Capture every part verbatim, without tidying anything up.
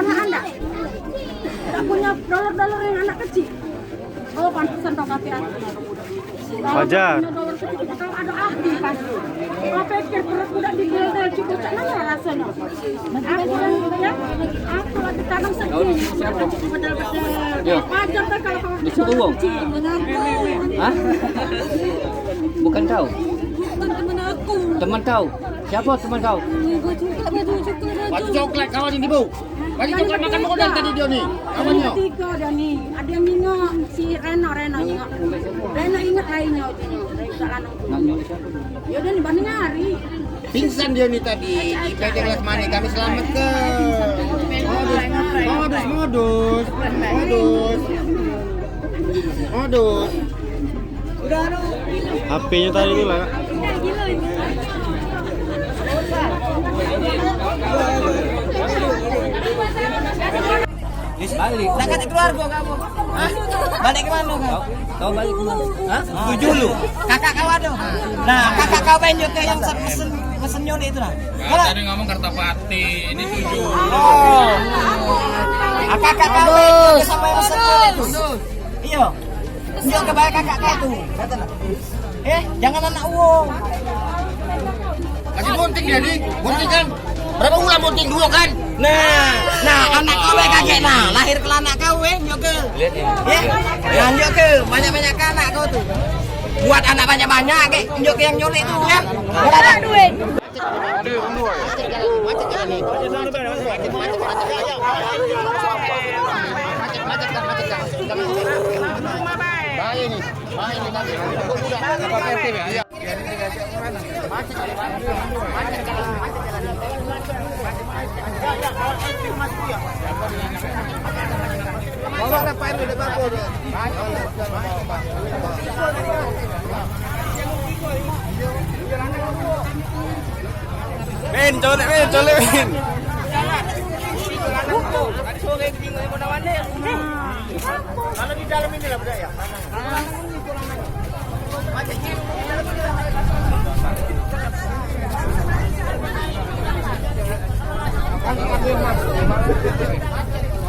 Nah, anda tak punya dolor-dolor yang anak kecil. Oh, pantesan kau kaki aku. Wajar. Kalau ada arti pasti. Kau pikir perut budak digulai cukup, cak mana rasanya? Aku, ya, aku lagi tanam sedih. Bedel-bedel. Ya. Wajar kan kalau kau disuruh uang? Hah? Bukan kau? Bukan teman aku. Teman kau? Siapa teman kau? Baju coklat, baju coklat. Baju coklat, kawan ini, Bu. Baju coklat makan modal tadi dia ni. Kawannya. Tiga dia ni. Ada yang nyingok si Reno, Reno nyingok. Reno ingat lainnya, ujungnya. Dari dak lanang tu. Nak nyulik siapa tu? Ya udah ni, banding hari. Pingsan dia ni tadi di P T Kelas Manik, kami selamatkan. Modus, modus, modus. Modus. Modus. H P-nyo tadi tu lah, Kak. Wis balik. Nak kate keluarga kamu? Hah? Balik ke mana kau? Kau, kau balik ke mana? Hah? Tujuh lu. Kakak kau ada? Nah, kakak kau pengen juga yang mesen, mesen nyulik itu lah. Nah, tadi ngomong Kertapati, ini tujuh. Oh. Ah, kakak kau pengen juga sama yang mesen nyulik itu. Iyo. Njuk ke bayar kakak kau tu. Eh, jangan anak uwong. Masih bunting dia ni, bunting kan? Berapa bulan bunting dua kan? Nah, nah, anak kau bae kagek nah, lahir ke anak kau eh, njuk ke. Lihat ini. Eh, nah, njuk ke, banyak-banyak ke anak kau tu. Buat anak banyak-banyak kek, njuk ke yang nyulik tu kan. Berapa duit? Min, colek Min, colek Min. Kalau di dalam inilah budak ya.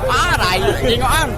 Parah ini, tengok an.